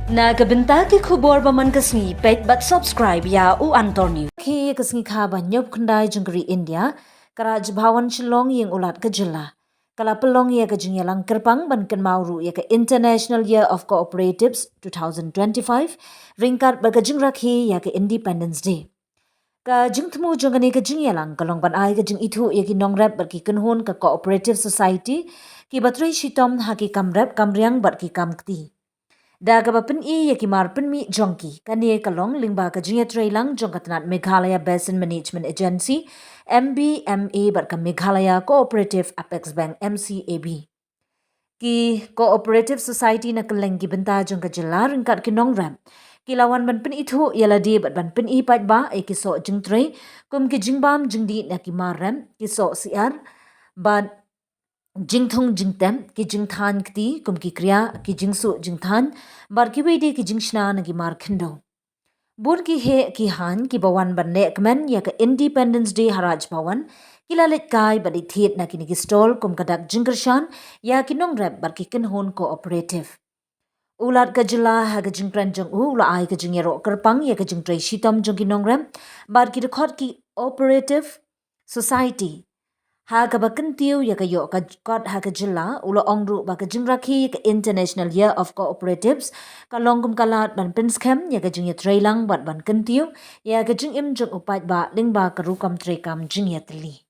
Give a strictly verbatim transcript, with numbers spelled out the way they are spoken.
Na ka bynta ki khubor ba man ka sngi, peit bad subscribe ïa U Antor News. Ki ka sngi kha ba hynñiewphew khyndai jong ka ri India, ka Raj Bhawan Shillong ïing u Lat ka jylla ka la pynlong ïa ka jingïalang kyrpang ban kynmaw ruh ïa ka International Year of Cooperatives twenty twenty-five, ryngkat bad ka jingrakhe ïa ka Independence Day. Ka jingthmu jong kane ka jingïalang ka long ban ai ka jingithuh ïa ki nongrep bad ki kynhun ka Cooperative Society, kiba trei shitom ha ki kam rep kam riang bad ki kam kti. Da kaba pyni ïa ki mar pynmih jong ki, kane ka long lyngba ka jingïatreilang jong ka tnat Meghalaya Basin Management Agency, M B M A, bad ka Meghalaya Cooperative Apex Bank, M C A B. Ki Cooperative Society na kylleng ki bynta jong ka jylla ryngkat ki nongrep ki la wan ban pynithuh ïa lade bad ban pyni paidbah ïa ki soh jingtrei kum ki jingbam jingdih na ki mar rep, ki soh syiar bad jingthung jingtep, ki jingthain kti kum ki kriah, ki jingsuh jingthain bad kiwei de ki jingshna na ki mar khyndew. Bun ki heh ki haiñ kiba wan ban lehkmen ïa ka Independence Day ha Raj Bhawan ki la leit kai bad leit thied na kine ki stall kum ka dak jingkyrshan ïa ki nongrep bad ki kynhun cooperative. U Lat ka jylla ha ka jingkren jong u u la ai ka jingïaroh kyrpang ïa ka jingtrei shitom jong ki nongrep bad ki dkhot ki Cooperative Society. Ha kaba kyntiew ïa ka ïoh ka kot ha ka jylla, u la ong ruh ba ka jingrakhe ïa ka International Year of Cooperatives ka long kum ka lad ban pynskhem ïa ka jingïatreilang bad ban kyntiew ïa ka jingim jong u paidbah lyngba ka rukom treikam jingïatylli.